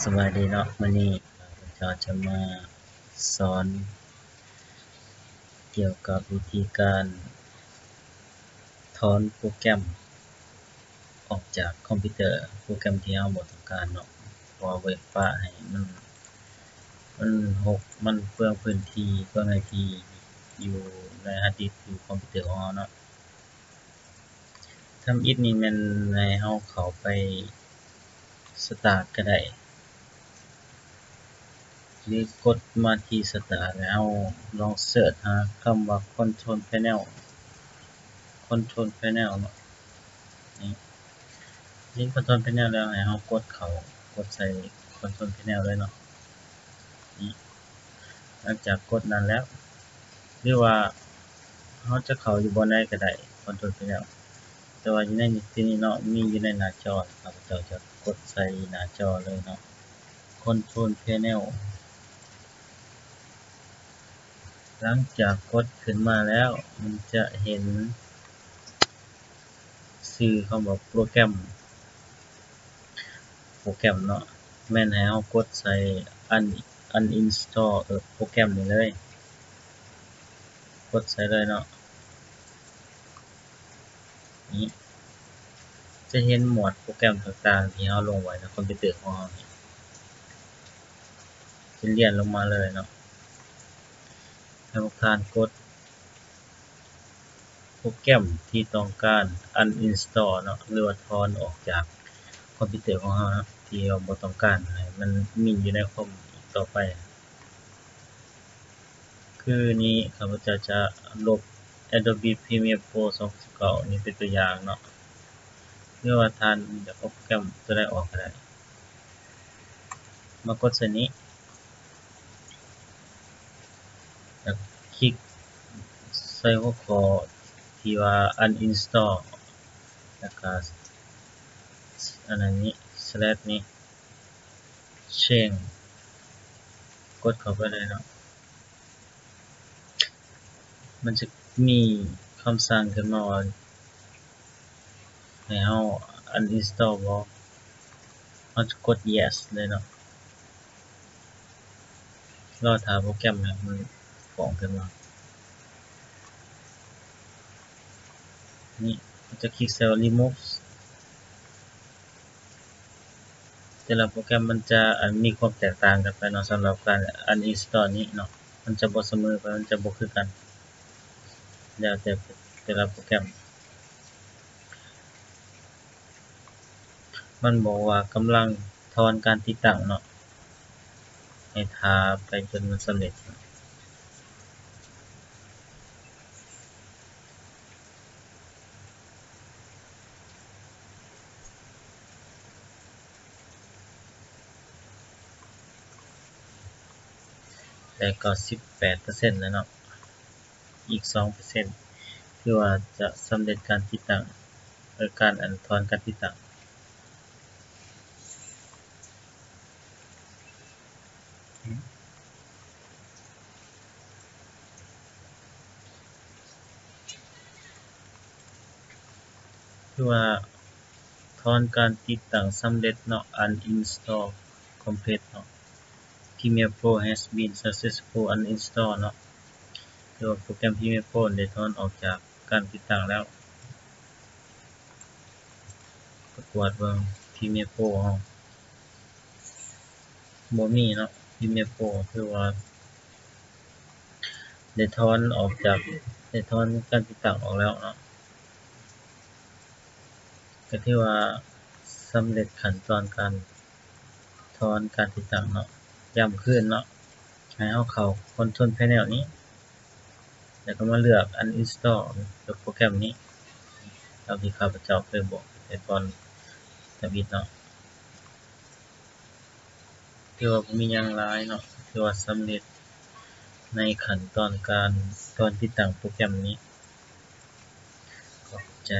ສະບາຍດີເນາະ, ມື້ນີ້ຂ້າພະເຈົ້າຈະມາສອນກ່ຽວກັບວິທີການຖອນໂປຣແກຣມອອກຈາກຄອມພິວເຕີ, ໂປຣແກຣມທີ່ເຮົາບໍ່ຕ້ອງການເນາະ, ເພາະວ່າບໍ່ຢາກປະໃຫ້ມັນ ມັນຮົກ, ມັນເປືອງພື້ນທີ່, ເປືອງເນື້ອທີ່ຢູ່ໃນຮາດດິສຢູ່ຄອມພິວເຕີຂອງເຮົາເນາະ. ທຳອິດນີ້ແມ່ນໃຫ້ເຮົາເຂົ້າໄປສະຕາດກໍໄດ້ ຫຼືກົດມາທີ່ສະຕາດ ແລ້ວເຮົາລອງເສີດຫາຄຳວ່າຄອນໂທຣແພນເນວ ຄອນໂທຣແພນເນວເນາະ. ນີ້ ເຫັນຄອນໂທຣແພນເນວແລ້ວ ໃຫ້ເຮົາກົດເຂົ້າ, ກົດໃສ່ຄອນໂທຣແພນເນວເລີຍເນາະ. ນີ້ ຫຼັງຈາກກົດນັ້ນແລ້ວ ຫຼືວ່າເຮົາຈະເຂົ້າຢູ່ບ່ອນໃດກໍໄດ້ ຄອນໂທຣແພນເນວ, ແຕ່ວ່າຢູ່ໃນທີ່ນີ້ເນາະ ມີຢູ່ໃນໜ້າຈໍ, ຂ້າພະເຈົ້າຈະກົດໃສ່ໜ້າຈໍເລີຍເນາະ ຄອນໂທຣແພນເນວ. ຫຼັງຈາກກົດຂຶ້ນມາແລ້ວ ມັນຈະເຫັນຊື່ຄຳວ່າໂປຣແກຣມ ໂປຣແກຣມເນາະ, ແມ່ນໃຫ້ເຮົາກົດໃສ່ un- uninstall ໂປຣແກຣມນີ້ເລີຍ, ກົດໃສ່ເລີຍເນາະ. ນີ້ ຈະເຫັນໝວດໂປຣແກຣມຕ່າງໆທີ່ເຮົາລົງໄວ້ໃນຄອມພິວເຕີຂອງເຮົານີ້ ຈະລຽນລົງມາເລີຍເນາະ. ໃຫ້ພວກທ່ານກົດໂປຣແກຣມທີ່ຕ້ອງການ uninstall ເນາະ ຫຼືວ່າຖອນອອກຈາກຄອມພິວເຕີຂອງເຮົາເນາະ ທີ່ເຮົາບໍ່ຕ້ອງການໃຫ້ມັນມີຢູ່ໃນຄອມອີກຕໍ່ໄປ. ຄືນີ້ ຂ້າພະເຈົ້າຈະລົບ Adobe Premiere Pro ສອງພັນສິບເກົ້າ ນີ້ເປັນຕົວຢ່າງເນາະ, ຫຼືວ່າທ່ານຢາກເອົາໂປຣແກຣມຕົວໃດອອກກໍໄດ້. ມາກົດໃສ່ນີ້ ແລ້ວຄລິກໃສ່ຫົວຂໍ້ທີ່ວ່າ uninstall ແລ້ວກໍອັນນັ້ນນີ້ slash ນີ້ change ກົດເຂົ້າໄປເລີຍເນາະ. ມັນຈະມີຄຳສັ່ງຂຶ້ນມາວ່າໃຫ້ເຮົາ uninstall ບໍ່, ເຮົາຈະກົດ yes ເລີຍເນາະ. ລໍຖ້າໂປຣແກຣມໃຫ້ມັນຟ້ອງຂຶ້ນມາ. ນີ້ ເຮົາຈະຄລິກໃສ່ວ່າ remove. ແຕ່ລະໂປຣແກຣມມັນຈະ ອັນ ມີຄວາມແຕກຕ່າງກັນໄປເນາະ, ສຳລັບການ uninstall ນີ້ເນາະ ມັນຈະບໍ່ສະເໝີໄປ, ມັນຈະບໍ່ຄືກັນ ແລ້ວແຕ່ແຕ່ລະໂປຣແກຣມ. ມັນບອກວ່າກຳລັງຖອນການຕິດຕັ້ງເນາະ, ໃຫ້ຖ້າໄປຈົນມັນສຳເລັດ. ໄດ້ເກົ້າສິບແປດເປີເຊັນແລ້ວເນາະ, ອີກສອງເປີເຊັນ ຄືວ່າຈະສຳເລັດການຕິດຕັ້ງ ເອີ ການ ອັນ ຖອນການຕິດຕັ້ງ. ຄືວ່າຖອນການຕິດຕັ້ງສຳເລັດເນາະ, uninstall complete ເນາະ, Premiere Pro has been successful uninstall ເນາະ, ຄືວ່າໂປຣແກຣມ Premiere Pro ໄດ້ຖອນອອກຈາກການຕິດຕັ້ງແລ້ວ. ກະກວດເບິ່ງ Premiere Pro ເຮົາ ບໍ່ມີເນາະ, Premiere Pro ຄືວ່າໄດ້ຖອນອອກຈາກ ໄດ້ຖອນການຕິດຕັ້ງອອກແລ້ວເນາະ, ກະຖືວ່າສຳເລັດຂັ້ນຕອນການຖອນການຕິດຕັ້ງເນາະ. ຢ້ຳຄືນເນາະ, ໃຫ້ເຮົາເຂົ້າ Control Panel ນີ້ ແລ້ວກໍມາເລືອກ Uninstall ໂປຣແກຣມນີ້ ຕາມທີ່ຂ້າພະເຈົ້າເຄີຍບອກແຕ່ຕອນທຳອິດເນາະ. ຖືວ່າບໍ່ມີຫຍັງຫຼາຍເນາະ, ຖືວ່າສຳເລັດໃນຂັ້ນຕອນການ ຕອນຕິດຕັ້ງໂປຣແກຣມນີ້. ຂອບໃຈ.